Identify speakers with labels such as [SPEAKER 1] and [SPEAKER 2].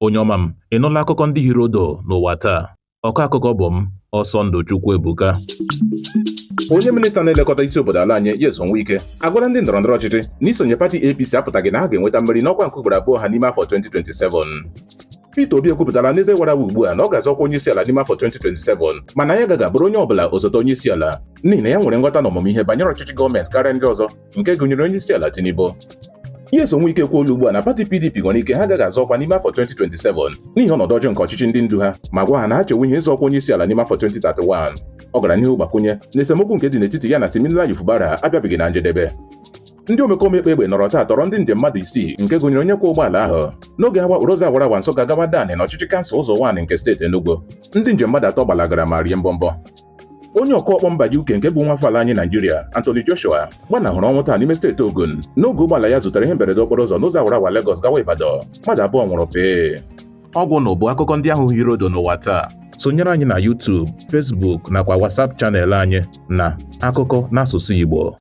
[SPEAKER 1] Onye ọma m, ị nụla akụkọ ndị hiri odo n'ụwa taa? Ọkọ akụkọ bụ m, Ọsọndụ Chukwuebuka. Onye minista na-elekọta isi obodo ala anyị, Nyesom Wike, agwala ndị ndọrọndọrọ ọchịchị na isonye pati APC apụtaghị na ha ga-enweta mmeri n'ọkwa nke ugboro abụọ ha n'ime afọ 2027. Peter Obi ekwupụtala n'eze wara awa ugbu a na ọ ga-azọkwa onye isi ala n'ime afọ 2027, mana ya agaghị abụrụ onye ọbụla osote onye isi ala, n'ihi na ya nwere nghọta na ọmụmụ ihe banyere ọchịchị gọọmenti karịa ndị ọzọ, nke gụnyere onye isi ala Tinubu. Nyesom Wike ekwuola ugbu a na pati PDP nwere ike ha agaghị azọ ọkwa n'ime afọ 2027 n'ihi ọnọdụ ọjọọ nke ọchịchị ndị ndu ha, ma gwa ha na ha chewe ihe ịzọ ọkwa onye isi ala n'ime afọ 2031. Ọ gara n'ihu gbakwunye na esemokwu nke dị n'etiti ya na Siminalayi Fubara abịabeghị na njedebe. Ndị omekome ekpe egbe nọrọ taa tọrọ ndị njem mmadụ isii, nke gụnyere onye kwọ ụgbọala ahụ, n'oge ha wakporo ụzọ awara awa Nsụka gawa Dani na ọchịchị kansụl ụzọ 1 nke steeti Enugu. Ndị njem mmadụ atọ gbalagara ma rie mbọmbọ. Onye ọkụ ọkpọ mba UK nke bụ nwa afọ ala anyị Naijiria, Anthony Joshua, gbanahụrụ ọnwụ taa n'ime steeti Ogun n'oge ụgbọala ya zutere ihe mberede okporo ụzọ n'ụzọ awara awa Lagos gawa Ibadan. Mmadụ abụọ nwụrụ pee. Ọgwụ na bụ akụkọ ndị ahụ hiri odo n'ụwa taa. Sonyere anyị na YouTube, Facebook nakwa WhatsApp channel anyị na Akụkọ n'asụsụ Igbo.